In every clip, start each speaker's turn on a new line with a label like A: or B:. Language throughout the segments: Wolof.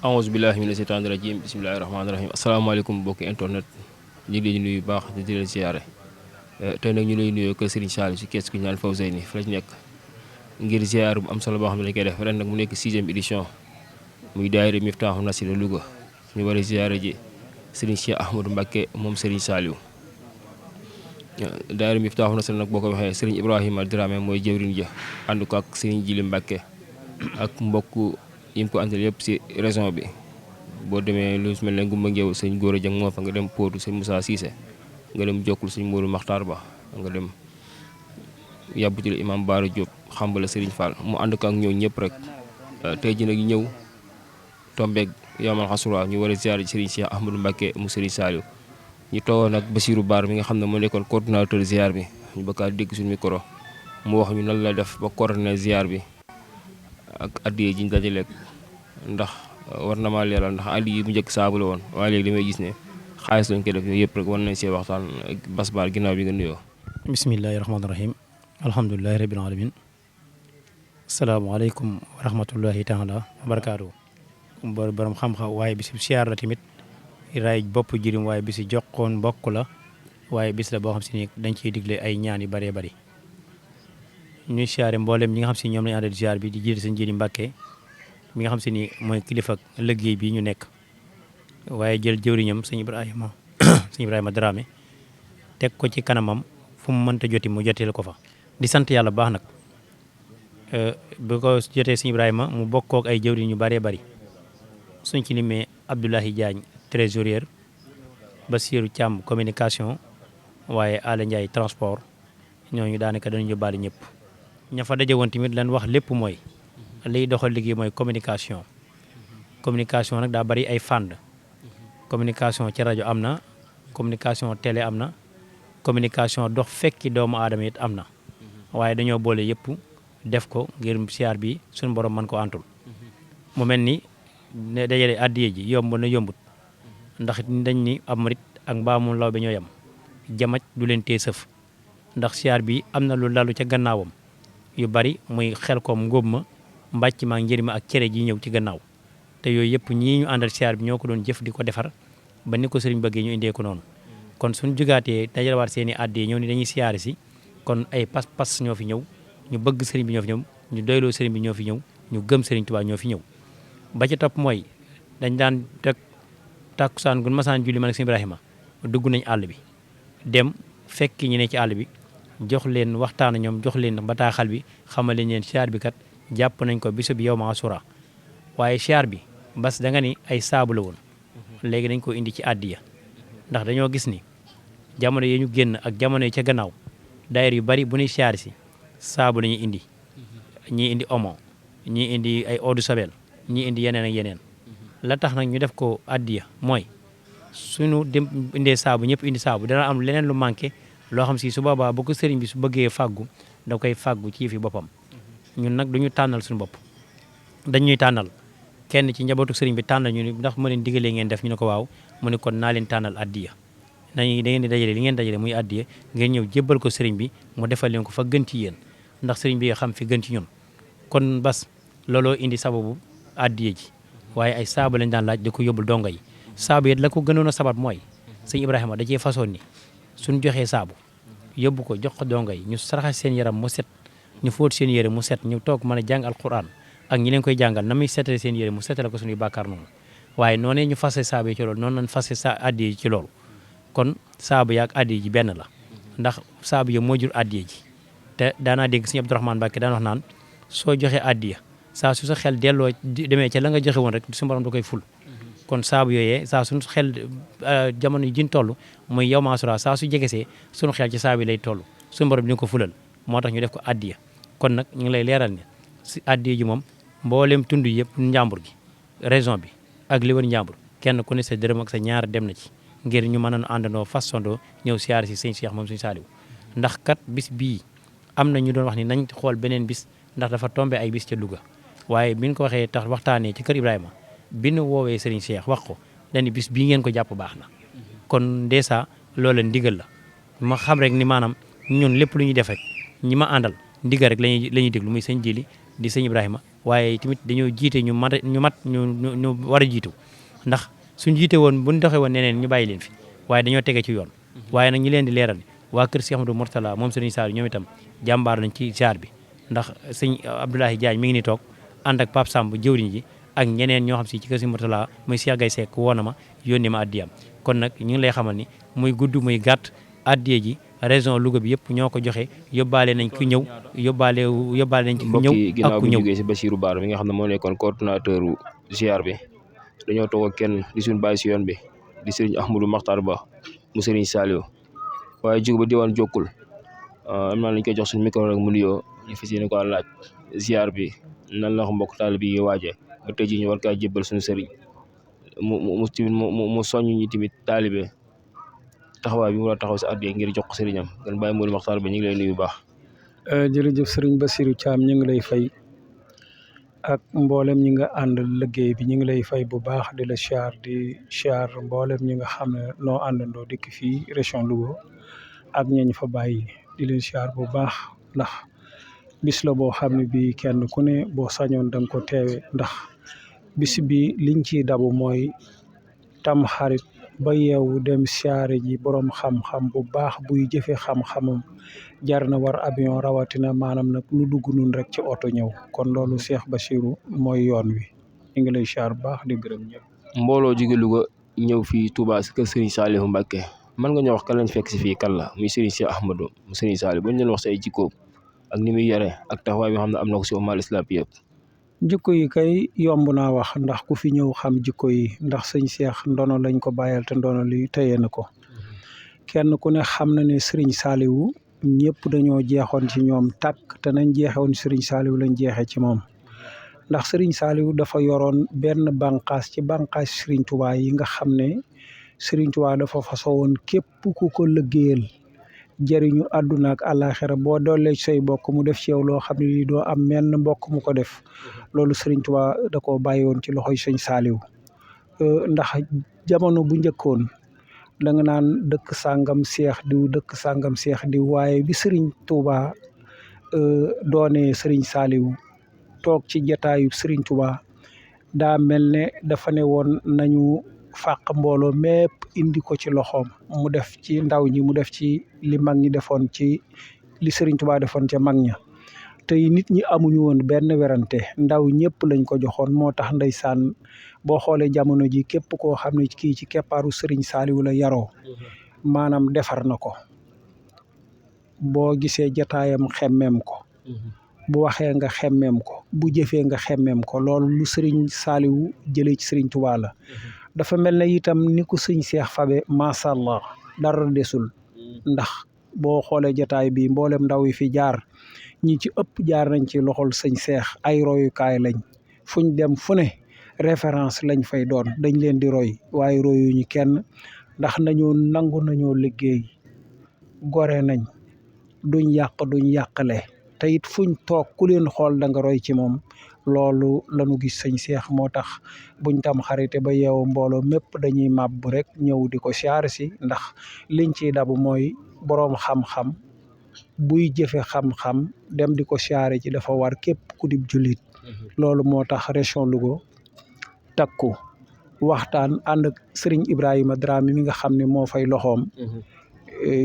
A: aouzu billahi mina seytaani rajim bismillahi rahmaani rahim asalaamaaleykum mbokki internet ñu ngi leen di nuyu baax di leen siyaare tey nag ñu lay nuyoo kër Serigne Saliou si kees ku ñaan Fawzeyni fa lañ nekk ngir ziar bu am solo boo xam ne dañ koy def ren nag mu nekk 6e édition muy daayira Miftahul Nasri Louga ñu war a ziare ji Serigne Cheikh Ahmadou Mbacké moom Serigne Saliou daayira Miftahul Nasri nag boo ko waxee Serigne Ibrahima Dramé mooy jëwriñ ja ànd ko ak Serigne Jili Mbacké ak mbokk yi mu ko àndal yëpp si région bi boo demee lu mel ne Ngumba Ngeew sëñ Góora Jang moo fa nga dem Potou sëñ Moussa Cissé nga dem Jokkul sëñ Mourou Makhtar Ba nga dem yàbbutil imam Baara Diop xambala Serigne Fall mu ànd ko ak ñëw ñëpp rek tey ji nag ñëw tombeeg yawmal xasura ñu war a ziar Serigne Cheikh Ahmadou Mbacké mu Serigne Saliou ñu toogoon nag Bassirou Baar mi nga xam ne moo nekkoon coordinateur ziar bi ñu bëgg dégg suñu micro mu wax ñu nan la def ba coordonné ziar bi ak addiye ji ñu dajaleeg ndax war na maa leeral ndax addiye yi bu njëkk saabu la woon waaye léegi damay gis ne xaalis lañ koy def yooyu yëpp rek war nañ see waxtaan ak Bass Baar ginnaaw bi nga nuyoo.
B: bismillahi rahmaani rahim alhamdulilahi rabbil alamin asalaamaaleykum wa rahmatullahi taala wa barakaatu borom xam-xam waaye bisu siyaar la tamit raay bopp jirim waaye bisi joxoon mbokk la waaye bis la boo xam si ni dañ ciy digle ay ñaan yu bëree bëri ñuy siyaare mboolem ñi nga xam si ñoom lañu àndal ziar bi di jiite seen Jili Mbacké mi nga xam si ni mooy kilifa liggéey bi ñu nekk waaye jël jëwriñam sëñ Ibrahima Dramé teg ko ci kanamam fu mu mënta joti mu joteel ko fa di sant yàlla baax nag bu ko jotee sëñ Ibrahima mu bokkook ay jëwriñ ñu bëree bëri suñ ci limee Abdoulahi Diagne trésorier Bassirou Thiam communication waaye Ala Ndiaye transport ñooñu daanaka dañu yóbbaale ñëpp ña fa daje woon tamit lan wax lépp mooy liy doxal liggéey mooy communication nag daa bari ay fànn communication ci rajo am na communication télé am na communication dox fekki doomu aadama it am na waaye dañoo boole yëpp def ko ngir siyaar bi suñu borom mën ko antul mu mel ni ne dajale addiye ji yomb na yombut ndax dañ ni am murit ak mbaamu law bi ñoo yem jamaj du leen tee sëf ndax siyaar bi am na lu lalu ca gannaawam yu bari muy xel koom ngóob ma mbàcc ma njëri ma ak cere ji ñëw ci gannaaw te yooyu yëpp ñii ñu àndal siyaar bi ñoo ko doon jëf di ko defar ba ni ko sëriñ bëggee ñu indee ko noonu kon suñu jugaatee dajalewaat seen i addiye ñëw ni dañuy siyaare si kon ay pas-pas ñoo fi ñëw ñu bëgg sëriñ bi ñoo fi ñëw ñu doyloo sëriñ bi ñoo fi ñëw ñu gëm sëriñ Tuubaa ñoo fi ñëw ba ci topp mooy dañ daan teg tàkkusaan gun masaan julli man ak sëriñ Ibrahima dugg nañ àll bi dem fekki ñu ne ci àll bi jox leen waxtaan ñoom jox leen bataaxal bi xamal leen siyaar bi kat jàpp nañ ko bisu bi yawmal asura waaye siyaar bi bas da nga ni ay saabu la woon léegi dañ ko indi ci àddiya ndax dañoo gis ni jamono yi ñu génn ak jamono yi ca gannaaw daayira yu bari bu ñuy siyaar si saabu la ñuy indi ñii indi omo ñii indi ay eau de Javel ñii indi yeneen ak yeneen la tax nag ñu def ko àddiya mooy suñu dem indee saabu ñëpp indi saabu dana am leneen lu manqué loo xam si su boobaa bu ko sëriñ bi su bëggee fàggu da koy fàggu ci fi boppam ñun nag duñu tànnal suñu bopp dañuy tànnal kenn ci njabootu sëriñ bi tànnal ñu ni ndax ma leen digalee ngeen def ñu ne ko waaw mu ne kon naa leen tànnal addiya nañu da ngeen di dajale li ngeen dajale muy addiya ngeen ñëw jébbal ko sëriñ bi mu defal leen ko fa gën ci yéen ndax sëriñ bi xam fi gën ci ñun kon bas looloo indi sababu addiya ji waaye ay saabu lañ daan laaj di ko yóbbul donga yi saabu it la ko gënoon a sabab mooy sëñ Ibrahima da cee façon ni suñ joxee saabu yóbbu ko jox ko donga yi ñu saraxa seen yaram mu set ñu fóot seen yére mu set ñu toog mën a jàng alquran ak ñi leen koy jàngal na muy setale seen yére mu setale ko suñuy bàkkaar noonu waaye noonee ñu fase saabu yi ci loolu noonu lañ fase addiya ji ci loolu kon saabu yaak addiya ji benn la ndax saabu yi moo jur addiya ji te daanaa dégg sëñ Abdourahmane Mbacké daan wax naan soo joxee addiya saa su sa xel delloo demee ca la nga joxe woon rek suñu borom da koy ful kon saabu yooyee saa suñu xel jamono yi jiñ toll muy yawmal asura saa su jegesee suñu xel ci saabu yi lay toll suñu borom dina ko fulal moo tax ñu def ko addiya kon nag ñu ngi lay leeral ne si addiya ji moom mboolem tund yëpp njàmbur gi région bi ak li wër njàmbur kenn ku ne sa dërëm ak sa ñaar dem na ci ngir ñu mën a àndandoo fasandoo ñëw siyaar si sëñ Cheikh moom sëñ Saliou ndax kat bis bii am na ñu doon wax ni nañ xool beneen bis ndax dafa tombé ay bis ca Louga waaye bi ñu ko waxee tax waxtaanee ci kër Ibrahima bi ñu woowee sëriñ Cheikh wax ko dañu bis bii ngeen ko jàpp baax na kon dèjà loola ndigal la ma xam rek ni maanaam ñun lépp lu ñuy def rek ñi ma àndal ndigal rek la ñuy déglu muy sëñ Jili di sëñ Ibrahima waaye tamit dañoo jiite ñu ñu war a jiitu ndax suñ jiite woon buñ doxee woon neneen ñu bàyyi leen fi waaye dañoo tege ci yoon waaye nag ñi leen di leeral waa kër Cheikh Amadou Mourtala moom sëriñ Saliou ñoom itam jàmbaar lañ ci ziar bi ndax sëñ Abdoulaye Diagne mi ngi ni toog ànd ak Pape Samb jëwriñ ji ak ñeneen ñoo xam si ci kër Sëriñ Mourtala muy Cheikh Gaye Seck woon na ma yónni ma addiyam kon nag ñu ngi lay xamal ni muy gudd muy gàtt addiye ji région Louga bi yëpp ñoo ko joxe yóbbaale nañ ku ñëw yóbbaale nañ ku ñëw ak ku ñëw.
A: ginnaaw bi jógee si Bassirou Bara mi nga xam ne moo nekkoon coordonnateur ziar bi dañoo toog ak kenn di suñu bàyyi si yoon bi di sëriñ Ahmadou Makhtar Ba mu sëriñ Saliou waaye jóg ba diwaan jokkul am naa lañ koy jox suñu micro rek mu nuyoo ñu fas yéene ko laaj ziar bi nan la ko mbokk taalibe yi waajee ba tey jii ñu war kaa jébbal suñu sëriñ mu soññ ñi tamit taalibe taxawaay bi mu war a taxaw si addiya ngir jox ko sëriñam gan Baye Modou Makhtar Ba ñu ngi lay nuyu bu baax.
C: jërëjëf sëriñ Bassirou Thiam ñu ngi lay fay ak mboolem ñi nga ànd liggéey bi ñu ngi lay fay bu baax di la siyaar mboolem ñi nga xam ne noo àndandoo dikk fii région Louga ak ñañ fa bàyyi di leen siyaar bu baax ndax bis la boo xam ne bii kenn ku ne boo sañoon da nga ko teewe ndax bis bi liñ ciy dabu mooy tam xarit ba yeewu dem siyaare ji borom xam-xam bu baax buy jëfe xam-xamam jar na war avion rawatina maanaam nag lu dugg nun rek ci oto ñëw kon loolu Cheikh Bassirou mooy yoon wi ñu ngi lay siyaar bu baax di gërëm ñëpp.
A: mbooloo jóge Louga ñëw fii Touba si kër Serigne Saliou Mbacké mën nga ñoo wax kan lañ fekk si fii kan la muy Serigne Cheikh Ahmadou mu Serigne Saliou ba ñu leen wax say jikko ak ni muy yare ak taxawaay bi xam ne am na ko si ummal islam bi yëpp.
C: jikko yi kay yomb naa wax ndax ku fi ñëw xam jikko yi ndax sëñ Cheikh ndono lañ ko bàyyal te ndono li tëye na ko kenn ku ne xam na ne Serigne Saliou ñëpp dañoo jeexoon ci ñoom tàkk te nañ jeexewoon Serigne Saliou lañ jeexee ci moom ndax Serigne Saliou dafa yoroon benn bànqaas ci bànqaas Serigne Touba yi nga xam ne Serigne Touba dafa fasoo woon képp ku ko liggéeyal jëriñu àdduna ak àllaaxira boo doolee say bokk mu def ci yow loo xam ne lii doo am menn mbokk mu ko def loolu Serigne Touba da koo bàyyi woon ci loxoy sëñ Saliou ndax jamono bu njëkkoon da nga naan dëkk sàngam seex diw dëkk sàngam seex diw waaye bi Serigne Touba doonee Serigne Saliou toog ci jataayu Serigne Touba daa mel ne dafa ne woon nañu fàq mbooloo mépp indi ko ci loxoom mu def ci ndaw ñi mu def ci li mag ñi defoon ci li Serigne Touba defoon ca mag ña tey nit ñi amuñu woon benn werante ndaw ñëpp lañ ko joxoon moo tax ndeysaan boo xoolee jamono ji képp koo xam ne kii ci keppaaru Serigne Saliou la yaroo maanaam defar na ko boo gisee jataayam xemmeem ko bu waxee nga xemmeem ko bu jëfee nga xemmeem ko loolu lu Serigne Saliou jëlee ci Serigne Touba la dafa mel ne itam ni ko sëñ Cheikh fabe macha allah dara desul ndax boo xoolee jataay bi mboolem ndaw yi fi jaar ñi ci ëpp jaar nañ ci loxol sëñ Cheikh ay royukaay lañ fuñ dem fu ne référence lañ fay doon dañ leen di roy waaye royuñu kenn ndax nangu nañoo liggéey gore nañ duñ yàq duñ yàqale te it fuñ toog ku leen xool da nga roy ci moom loolu lañu gis sëñ Cheikh moo tax buñ tam xarite ba yeewu mbooloo mépp dañuy màbb rek ñëw di ko siyaare si ndax liñ ciy dabu mooy boroom xam-xam buy jëfe xam-xam dem di ko siyaare ci dafa war képp ku dib jullit loolu moo tax région Louga takku waxtaan ànd ak Serigne Ibrahima Dramé mi nga xam ne moo fay loxoom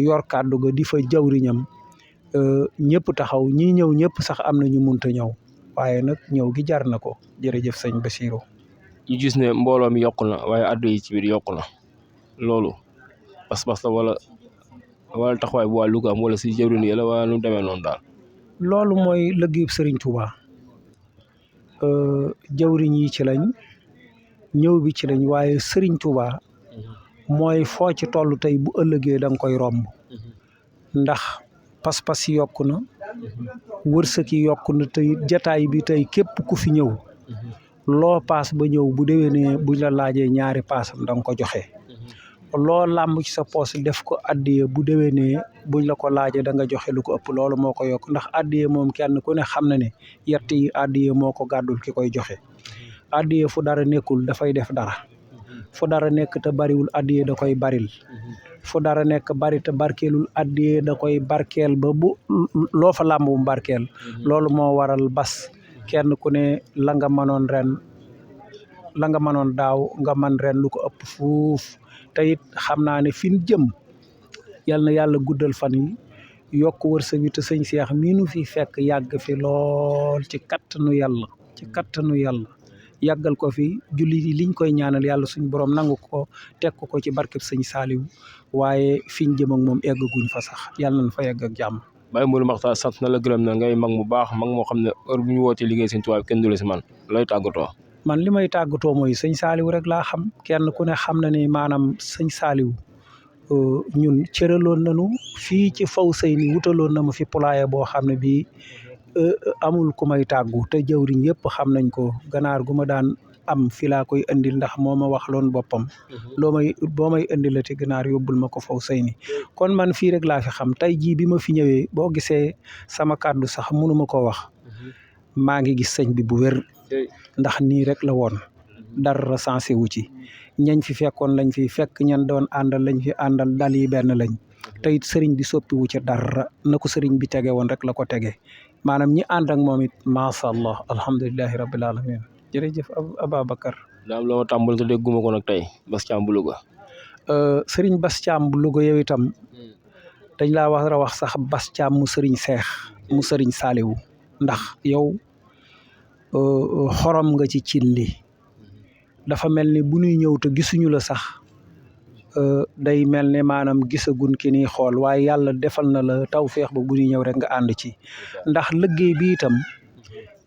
C: yor kàddu ga di fa jawriñam ñëpp taxaw ñi ñëw ñëpp sax am na ñu munta ñëw waaye nag ñëw gi jar na ko jërëjëf sëñ Bassirou.
A: ñu gis ne mbooloo mi yokku na waaye addu yi ci biir yokku na loolu pas-pas la wala taxawaay bu waa Louga am wala si jawriñ yi la wala nu demee noonu daal.
C: loolu mooy liggéeyub Serigne Touba jawriñ yi ci lañ ñëw bi ci lañ waaye Serigne Touba mooy foo ci toll tey bu ëllëgee da nga koy romb ndax pas-pas yi yokku na wërsëg yi yokku na tey jataay bi tey képp ku fi ñëw loo paas ba ñëw bu déwénee buñ la laajee ñaari paasam da nga ko joxe loo làmb ci sa poos def ko addiye bu déwénee buñ la ko laajee da nga joxe lu ko ëpp loolu moo ko yokk ndax addiye moom kenn ku ne xam na ne yett yi addiye moo ko gàddul ki koy joxe addiye fu dara nekkul dafay def dara fu dara nekk te bariwul addiye da koy baril fu dara nekk bari te barkeelul addiye da koy barkeel ba bu loo fa làmb bu barkeel loolu moo waral bas kenn ku ne la nga mënoon ren la nga mënoon daaw nga man ren lu ko ëpp fuuf te it xam naa ne fi ñu jëm yal na yàlla guddal fan yi yokk wërsëg wi te sëñ Cheikh mii nu fi fekk yàgg fi lool ci kattanu yàlla yàggal ko fi julli yi liñ koy ñaanal yàlla suñu borom nangu ko teg ko ci barkeb sëñ Saliou waaye fiñ jëm ak moom eggaguñ fa sax yàlla nañ fa yegg ak jàmm.
A: Baye Modou Makhtar sant na la gërëm na ngay mag mu baax mag moo xam ne heure bu ñu wootee liggéey sëñ Tuubaa kenn du la si man looy tàggatoo.
C: man li may tàggatoo mooy sëñ Saliou rek laa xam kenn ku ne xam na ni maanaam sëñ Saliou ñun cëraloon nañu fii ci Fawzeyni wutaloon na ma fi poulailler boo xam ne bii amul ku may tàggu te jëwriñ yëpp xam nañ ko ganaar gu ma daan am fi laa koy indil ndax moo ma wax loon boppam boo may indilati ganaar yóbbul ma ko Fawzeyni kon man fii rek laa fi xam tey jii bi ma fi ñëwee boo gisee sama kàddu sax mënuma ko wax maa ngi gis sëñ bi bu wér ndax nii rek la woon dara sensé wu ci ñañ fi fekkoon lañ fi fekk ñan doon àndal lañ fi àndal dal yi benn lañ te it sëriñ bi soppi wu ci dara na ko sëriñ bi tege woon rek la ko tege maanaam ñi ànd ak moom it macha allah alhamdulilahi rabbil alamin jërëjëf Ababacar.
A: daa am loo ma tàmbali te dégguma ko nag tey Bass Thiam bu Louga.
C: sëriñ Bass Thiam bu Louga yow itam dañ laa war a wax sax Bass Thiam mu sëriñ Seex mu sëriñ Saliou ndax yow xorom nga ci cin li dafa mel ni bu ñuy ñëw te gisuñu la sax day mel ne maanaam gisagun ki ni xool waaye yàlla defal na la tawféex ba bu ñuy ñëw rek nga ànd ci ndax liggéey bi itam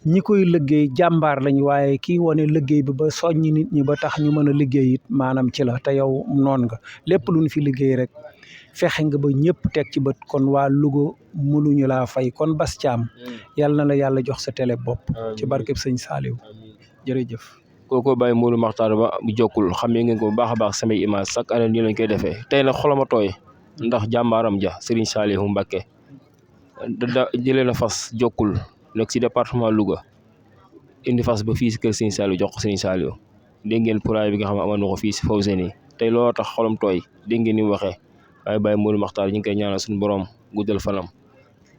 C: ñi koy liggéey jàmbaar lañ waaye kii wane liggéey bi ba soññi nit ñi ba tax ñu mën a liggéey it maanaam ci la te yow noon nga lépp luñ fi liggéey rek fexe nga ba ñëpp teg ci bët kon waa Louga mënuñu laa fay kon Bass Thiam yàlla na la yàlla jox sa télé bopp ci barkeb sëñ Saliou jërëjëf.
A: kooku Baye Modou Makhtar ba bu jokkul xamee ngeen ko bu baax a baax samay image chaque année nii lañ koy defee tey nag xolama tooy ndax jàmbaaram ja Serigne Saliou Mbacké da jëlee na fas jokkul nekk si département Louga indi fas ba fii si kër Serigne Saliou jox ko Serigne Saliou dégg ngeen poulailler bi nga xam ne amoon na ko fii si Fawzeyni tey looloo tax xolam tooy dégg ngeen ni mu waxee waaye Baye Modou Makhtar ñu ngi koy ñaanal suñu borom guddal fanam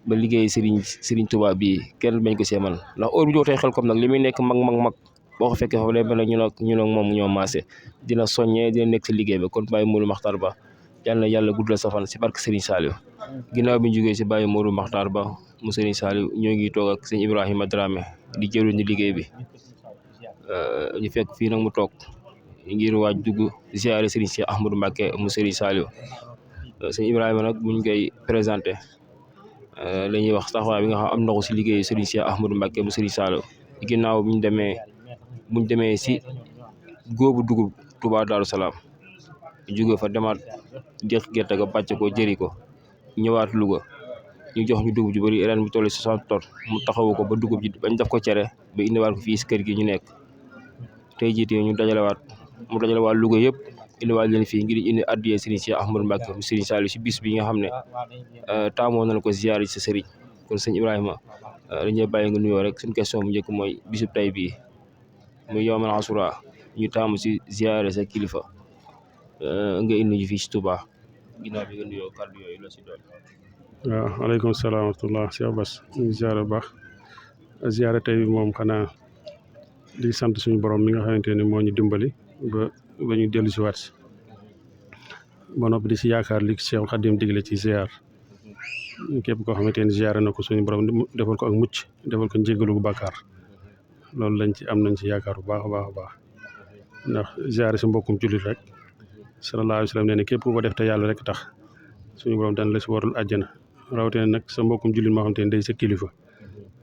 A: ba liggéey Serigne Touba bii kenn bañ ko see man ndax heure bu jootee xel comme nag li muy nekk mag boo ko fekkee foofu day mel ne ñu nag moom ñoo maase dina soññee dina nekk si liggéey ba kon Baye Modou Makhtar ba yal na yàlla guddal sa fan si barke Serigne Saliou ginnaaw bi ñu jógee si Baye Modou Makhtar ba mu Serigne Saliou ñoo ngi toog ak sëñ Ibrahima Dramé di jëruñ ni liggéey bi ñu fekk fii nag mu toog ngir waaj dugg ziare Serigne Cheikh Ahmadou Mbacké mu Serigne Saliou sëñ Ibrahima nag buñ koy présenté dañuy wax taxawaay bi nga xam am na ko si liggéey Serigne Cheikh Ahmadou Mbacké mu Serigne Saliou ginnaaw buñ demee si góobu dugub Touba Darou Salaam jóge fa demaat deq gerte ga bàcc ko jëri ko ñëwaat Louga ñu jox ñu dugub ju bëri ren bu toll 60 tonnes mu taxawu ko ba dugub ji bañ def ko cere ba indiwaat ko fii si kër gi ñu nekk tey jiite mu dajalewaat Louga yëpp indiwaat leen fii ngir indi addiyee Serigne Cheikh Ahmadou Mbacké mu Serigne Saliou si bis bi nga xam ne taamoo nañ ko ziyaar sa sëriñ kon sëñ Ibrahima dañuy bàyyi nga nuyoo rek suñu question bu njëkk mooy bisub tay bii muy yawmal asura ñu taamu si ziyaare sa kilifa nga indi ñu fii si Touba ginnaaw bi nga nuyoo kàddu yooyu la si doon.
D: waaw aleykum salaam wa rahmatulah Cheikh Bass ñu ngi ziyaare bu baax ziyaare tey bi moom xanaa di sant suñu borom mi nga xamante ne moo ñu dimbali ba ñu dellu si waat ba noppi di si yaakaar li Cheikh Khadim digle ci ziyaar képp koo xamante ne ziyaare na ko suñu borom defal ko ak mucc defal ko njéggalu bu bàkkaar loolu nañ ci yaakaar bu baax a baax a baax ndax ziyaare si mbokkum jullit rek sallallahu alayhi wa sallam nee na képp ku ko def te yàlla rek tax suñu borom daan la si warul àjjana rawatina nag sa mbokkum jullit moo xam te ne day sa kilifa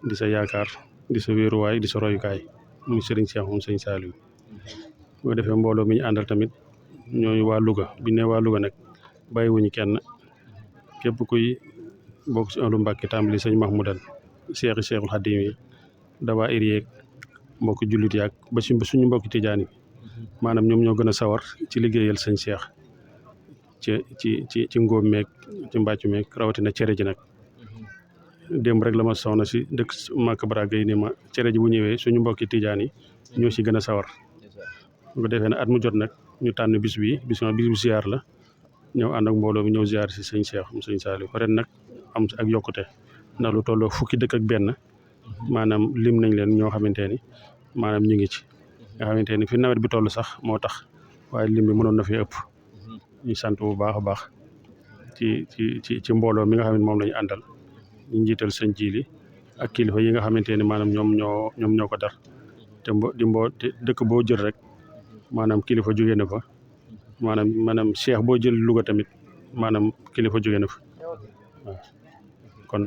D: di sa yaakaar di sa wéeruwaay di sa royukaay muy Serigne Cheikh moom Serigne Saliou bu ko defee mbooloo mi ñu àndal tamit ñooñu waa Louga bi ne waa Louga nag bàyyiwuñu kenn képp kuy bokk si ahlu Mbacké tàmbali sëñ Mahmoudan Cheikhul Khadim yi dawaa ir yeeg mbokki jullit yaag ba suñu mbokki tijaan yi maanaam ñoom ñoo gën a sawar ci liggéeyal sëñ Cheikh ci ngóob meeg ci mbàccu meeg rawatina cere ji nag démb rek la ma soxna si dëkk Màkka Baraga yi ni ma cere ji bu ñëwee suñu mbokki tijaan yi ñoo si gën a sawar bu ko defee ne at mu jot nag ñu tànn bis bu ziar la ñëw ànd ak mbooloo mi ñëw ziar si sëñ Cheikh mu sëñ Saliou ren nag am ak yokkute ndax lu tolloo fukki dëkk ak benn maanaam lim nañ leen ñoo xamante ni maanaam ñu ngi ci nga xamante ni fi nawet bi toll sax moo tax waaye lim bi mënoon na fi ëpp ñu sant bu baax a baax ci mbooloo mi nga xam ne moom la ñu àndal ñu njiital sëñ Jili ak kilifa yi nga xamante ni maanaam ñoom ñoo ko dar te dëkk boo jël rek maanaam kilifa jóge na fa maanaam cheikh boo jël Louga tamit maanaam kilifa jóge na fa waaw kon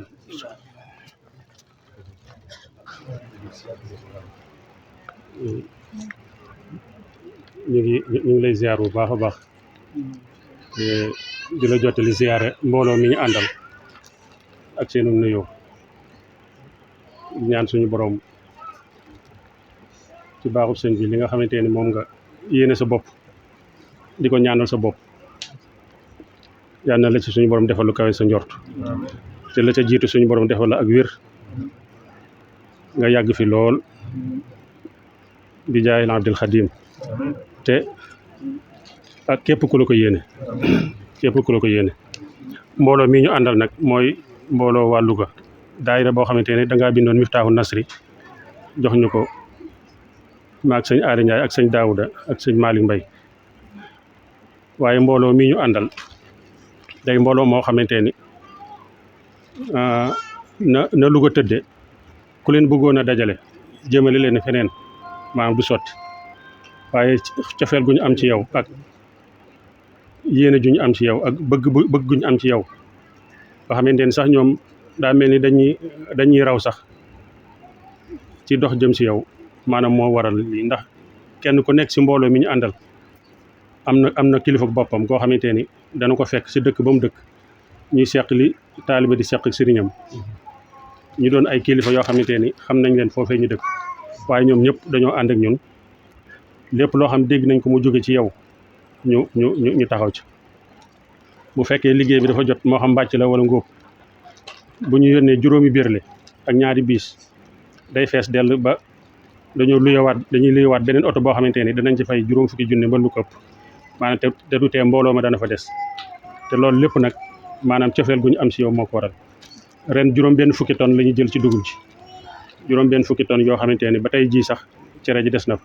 D: ñu ngi lay ziar bu baax a baax di la jottali ziare mbooloo mi ñu àndal ak seenu nuyoo ñaan suñu borom ci baaxub sëñ bi li nga xamante ni moom nga yéene sa bopp di ko ñaanal sa bopp yal na la ci suñu borom defal lu kawe sa njort te la ca jiitu suñu borom defal la ak wér nga yàgg fi lool bi jaay la Abdul Xadim te ak képp ku la ko yéene mbooloo mi ñu àndal nag mooy mbooloo waa Louga daayira boo xamante ne dangaa bindoon Miftaahu Nasri jox ñu ko maag sëñ Aari Ndiaye ak sëñ Daouda ak sëñ Malick Mbaye waaye mbooloo mi ñu àndal day mbooloo moo xamante ni na Louga tëdde ku leen bëggoon a dajale jëmale leen feneen maanaam du sotti waaye cofeel gu ñu am ci yow ak yéene ju ñu am ci yow ak bëgg gu ñu am ci yow nga xamante ni sax ñoom daa mel ni dañuy raw sax ci dox jëm ci yow maanaam moo waral lii ndax kenn ku nekk ci mbooloo mi ñu àndal am na kilifa boppam koo xamante ni dana ko fekk ci dëkk ba mu dëkk ñuy seq li taaliba di seq ak sëriñam ñu doon ay kilifa yoo xamante ni xam nañ leen foofee ñu dëkk waaye ñoom ñëpp dañoo ànd ak ñun lépp loo xam dégg nañ ko mu jóge ci yow ñu taxaw ci bu fekkee liggéey bi dafa jot moo xam mbàcc la wala ngóob bu ñu yónnee juróomi birle ak ñaari biis day fees dell ba dañuy luyewaat beneen oto boo xamante ni danañ ci fay juróom fukki junne ba lu ko ëpp maanaam te du tee mbooloo ma dana fa des te loolu lépp nag maanaam cofeel gu ñu am si yow moo ko waral ren juróom benn fukki tonnes la ñuy jël ci dugub ji juróom benn fukki tonnes yoo xamante ni ba tey jii sax cere ji des na fa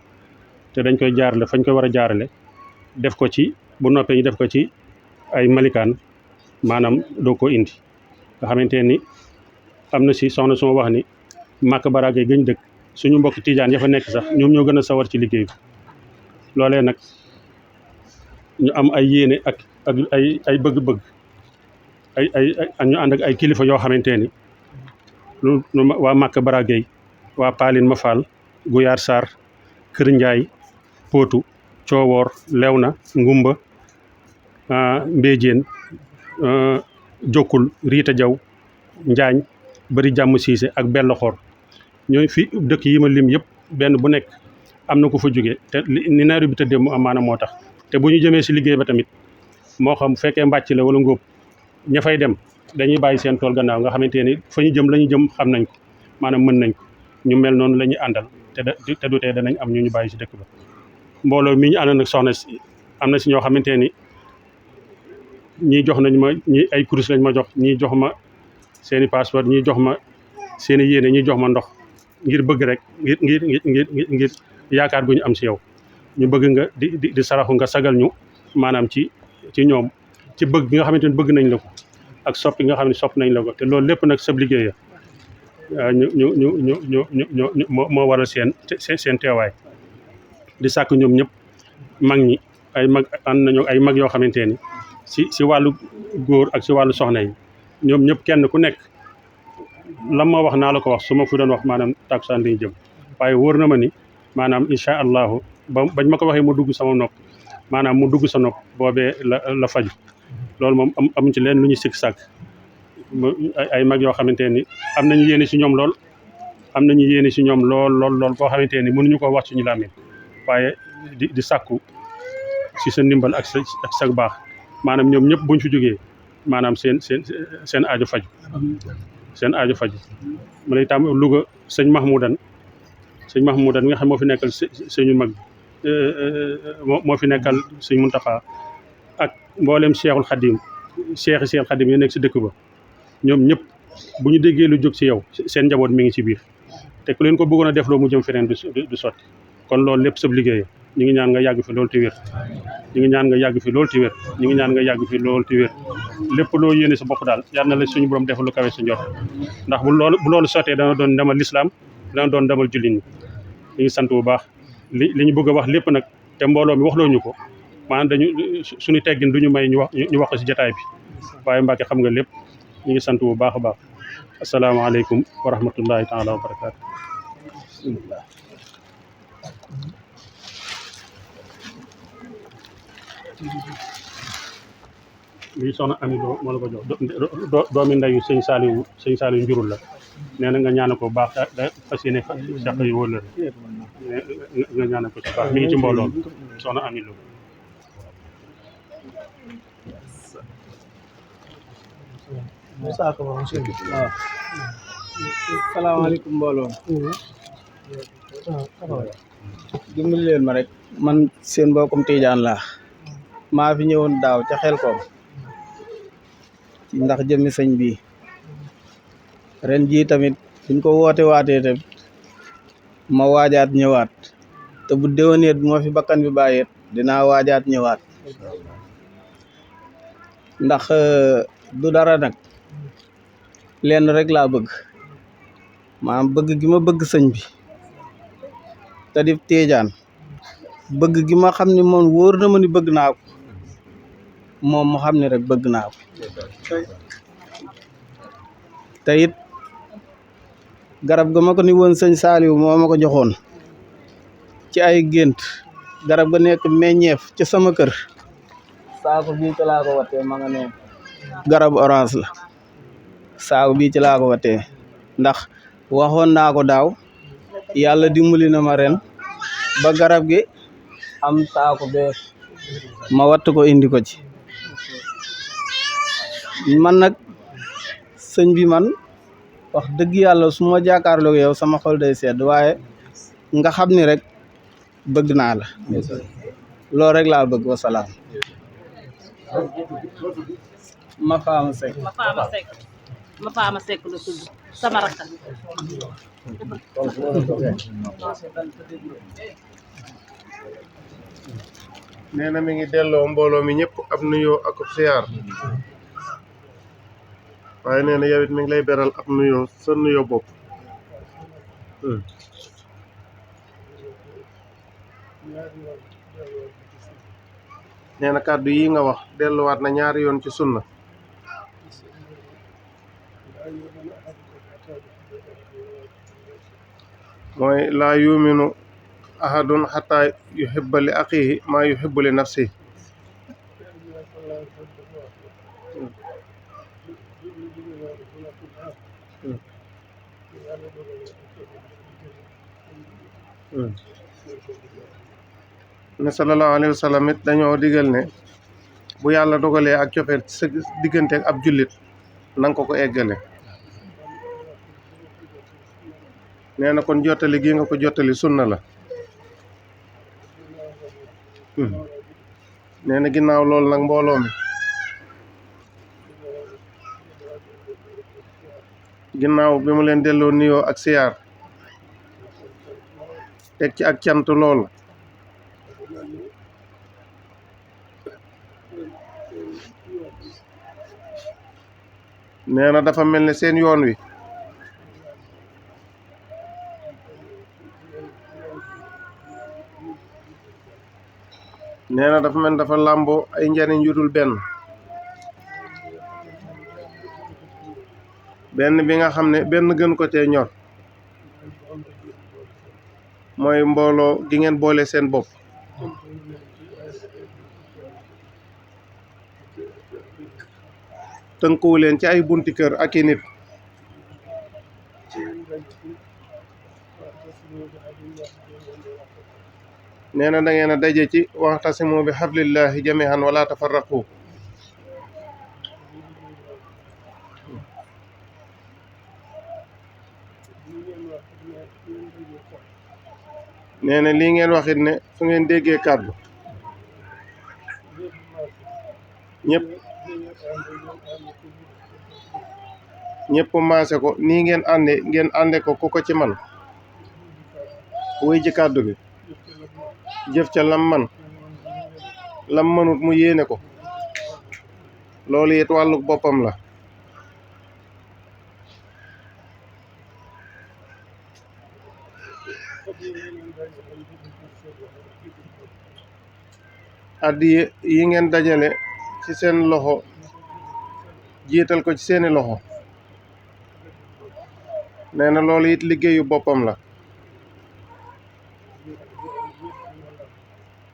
D: te dañ koy jaarale fañ koy war a jaarale def ko ci bu noppee ñu def ko ci ay malikaan maanaam doo ko indi nga xamante ni am na si soxna suma wax ni màkk baraage gëñ dëkk suñu mbokk tijaan ya fa nekk sax ñoom ñoo gën a sawar ci liggéey bi loolee nag ñu am ay yéene ak ay bëgg-bëgg ñu ànd ak ay kilifa yoo xamante ni lu waa màkk baraage waa Paalin Mafal Guyaar Sarr Kër Njaay Pootu Coowoor Lewna Ngumba Mbéjéen Jokkul Riita Jaw Njaañ Bari Jàmm Siise ak Belloxoor ñooy fi dëkk yi ma lim yëpp benn bu nekk am na ku fa jóge te ni nawet bi tëddee mu am maanaam moo tax te bu ñu jëmee si liggéey ba tamit moo xam fekkee mbàcc la wala ngóob ña fay dem dañuy bàyyi seen tool gannaaw nga xamante ni fa ñu jëm la ñu jëm xam nañ ko maanaam mën nañ ko ñu mel noonu la ñuy àndal te du tee danañ am ñu bàyyi si dëkk ba mbooloo mi ñu àndoon ak soxna si am na si ñoo xamante ni ñii jox nañ ma ñii ay kurus lañ ma jox ñii jox ma seeni passeport ñii jox ma seeni yéene ñii jox ma ndox ngir bëgg rek ngir yaakaar gu ñu am si yow ñu bëgg nga di saraxu nga sagal ñu maanaam ci ñoom ci bëgg nga xamante ni bëgg nañ la ko ak soppi nga xam ne sopp nañ la ko te loolu lépp nag sab liggéey ñu moo waral seen teewaay di sàkk ñoom ñëpp mag ñi ay mag ànd nañu ay mag yoo xamante ni si wàllu góor ak si wàllu soxna yi ñoom ñëpp kenn ku nekk lam ma wax naa la ko wax su ma fi doon wax maanaam takkusaan lañu jëm waaye wóor na ma ni maanaam incha allahu bañ ma ko waxee mu dugg sama nopp maanaam mu dugg sa nopp boobee la faju loolu moom amuñ ci leen lu ñu sikk sàkk ay mag yoo xamante ni am nañu yéene si ñoom lool lool boo xamante ni mënuñu ko wax suñu làmmiñ waaye di sàkku si sa ndimbal ak sa baax maanaam ñoom ñëpp buñ fi jógee maanaam seen aajo faju ma lay tam Louga sëñ Mahmoudan nga xam moo fi nekkal sëñu mag moo fi nekkal sëñ Muntaxa ak mboolem Cheikhul Khadim Cheikh Khadim yi nekk si dëkk ba ñoom ñëpp bu ñu déggee lu jóg si yow seen njaboot mi ngi ci biir te ku leen ko bëggoon a def loo mu jëm feneen du sotti kon loolu lépp sab liggéey ñu ngi ñaan nga yàgg fi loolu te wér ñu ngi ñaan nga yàgg fi loolu te wér ñu ngi ñaan nga yàgg fi loolu te wér lépp loo yéene sa bopp daal yal na la suñu borom defal lu kawe sa njort ndax bu loolu sottee dana doon ndamal lislaam dana doon ndamal jullit ñi ñu ngi sant bu baax li ñu bëgg a wax lépp nag te mbooloo mi waxloo ñu ko maanaam dañu suñu teggin du ñu may ñu wax ko si jotaay bi waaye Mbàkke xam nga lépp ñu ngi sant bu baax a baax asalaamaaleykum wa rahmatullahi taala wa barakaatu. lii soxna Ami Lo moo la ko jox doomi ndeyu sëñ Saliou njurul la nee na nga ñaanal ko baax da fas yéene sax yu wóor la nga ñaanal ko ci baax mi ngi ci mbooloo soxna Ami Lo
E: waaw salaamaaleykum mbooloo dimbali leen ma rek man seen mbokkum Tiijaan laa maa fi ñëwoon daaw ca Xelkom ci ndax jëmmi sëñ bi ren jii tamit buñ ko woote waatee tamit ma waajaat ñëwaat te bu déwéneet bu ma fi bakkan bi bàyyeet dinaa waajaat ñëwaat ndax du dara nag lenn rek laa bëgg maanaam bëgg gi ma bëgg sëñ bi te di Tiijaan bëgg gi ma xam ne moom wóor na ma ni bëgg naa ko moom mu xam ne rek bëgg naa ko te it garab ga ma ko ni woon sëñ Saaliw moo ma ko joxoon ci ay gént garab ga nekk meññeef ci sama kër saako bii ci laa ko watee ma nga ne garab orange la saako bii ci laa ko watee ndax waxoon naa ko daaw yàlla dimbali na ma ren ba garab gi am saako bee ma watt ko indi ko ci man nag sëñ bi man wax dëgg yàlla su ma jàkkaarloog yow sama xol day sedd waaye nga xam ni rek bëgg naa la loolu rek laa bëgg wasalaam ma faama sekk
F: la tudd sama rakka
G: nee na mi ngi delloo mbooloo mi ñëpp ab nuyoo ak siyaar waaye nee na yow it mi ngi lay beral ab nuyoo sa nuyoo bopp nee na kàddu yi nga wax delluwaat na ñaari yoon ci sunna mooy laa yuminu ahadun xataa yuhibba li axihi maa yuhibbu li nafsi ne sallallahu alayhi wa sallam it dañoo digal ne bu yàlla dogalee ak cofeel ci sa diggante ak ab jullit nanga ko eggale nee na kon jottali gi nga ko jottali sunna la nee na ginnaaw loolu nag mbooloo mi ginnaaw bi mu leen delloo nuyoo ak siyaar teg ci ak cant lool nee na dafa mel ne seen yoon wi nee na dafa mel dafa làmboo ay njariñ yu dul benn bi nga xam ne benn gën ko cee ñor mooy mbooloo gi ngeen boole seen bopp tënkuwu leen ci ay bunti kër ak i nit nee na da ngeen a daje ci waxtasimu bi hablillahi jami'an wala tafarraqu nee na lii ngeen waxit ne su ngeen déggee kàddu ñëpp maase ko nii ngeen ànde ko ku ko ci man wéy ci kàddu gi jëf ca lam man lam mënut mu yéene ko loolu it wàllu boppam la addiya yi ngeen dajale ci seen loxo jiital ko ci seeni loxo nee na loolu it liggéeyu boppam la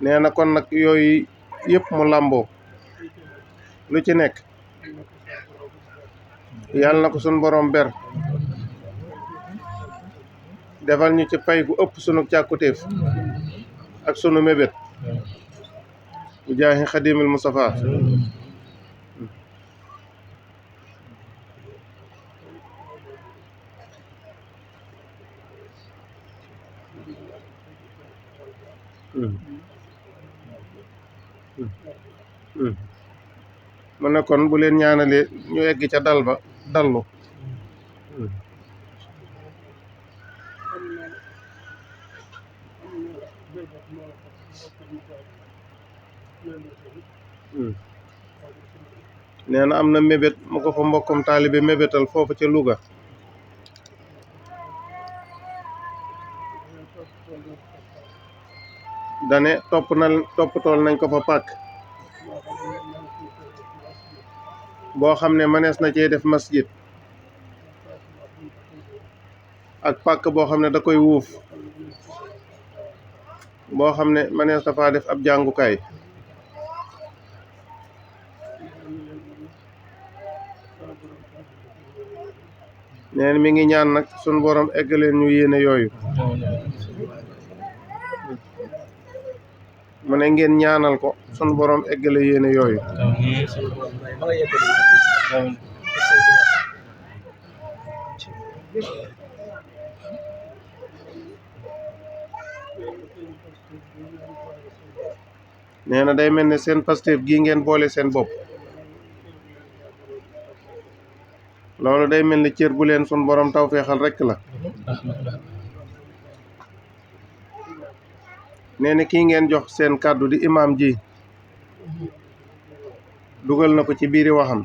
G: nee na kon nag yooyu yëpp mu làmboo lu ci nekk yàlla na ko sunu borom ber defal ñu ci pay gu ëpp sunu càkkutéef ak sunu mébét bu jaahi xadimil Mustafa mu ne kon bu leen ñaanalee ñu egg ca dal ba dallu nee na am na mébét mu ko fa mbokkum taalibe mébétal foofu ca Louga dane toppatool nañ ko fa pàkk boo xam ne mënees na cee def masjid ak pàkk boo xam ne da koy wuuf boo xam ne mënees na faa def ab jàngukaay neen mi ngi ñaan nag sunu borom eggaleen ñu yéene yooyu mu ne ngeen ñaanal ko sunu borom eggale yéene yooyu nee na day mel ne seen Pastef gii ngeen boole seen bopp loolu day mel ni cër bu leen sun borom tawfeexal rekk la nee na kii ngeen jox seen kàddu di imaam ji dugal na ko ci biiri waxam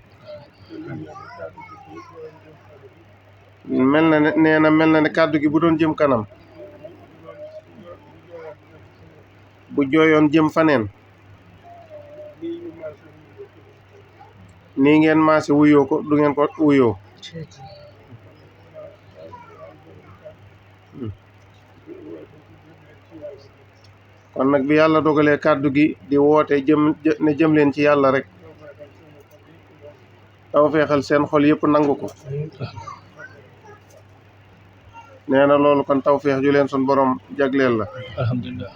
G: mel na ne nee na mel na ne kàddu gi bu doon jëm kanam bu jooyoon jëm faneen nii ngeen maase wuyoo ko du ngeen ko wuyoo kon nag bi yàlla dogalee kàddu gi di woote jëm leen ci yàlla rek tawfeexal seen xol yëpp nangu ko nee na loolu kon tawfeex ju leen sun borom jagleel la
B: alhamdulilah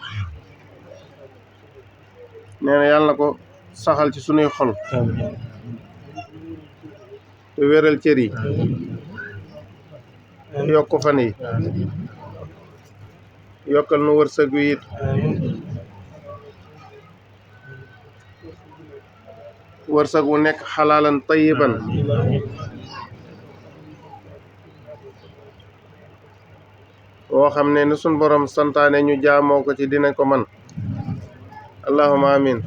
G: nee na yàlla ko saxal ci sunuy xol te wéral cër yi yokk fan yi yokkal nu wërsëg wi it wërsëg wu nekk xalaalan tayiban woo xam ne ni sun borom santaane ñu jaamoo ko ci dinañ ko man allahumma amin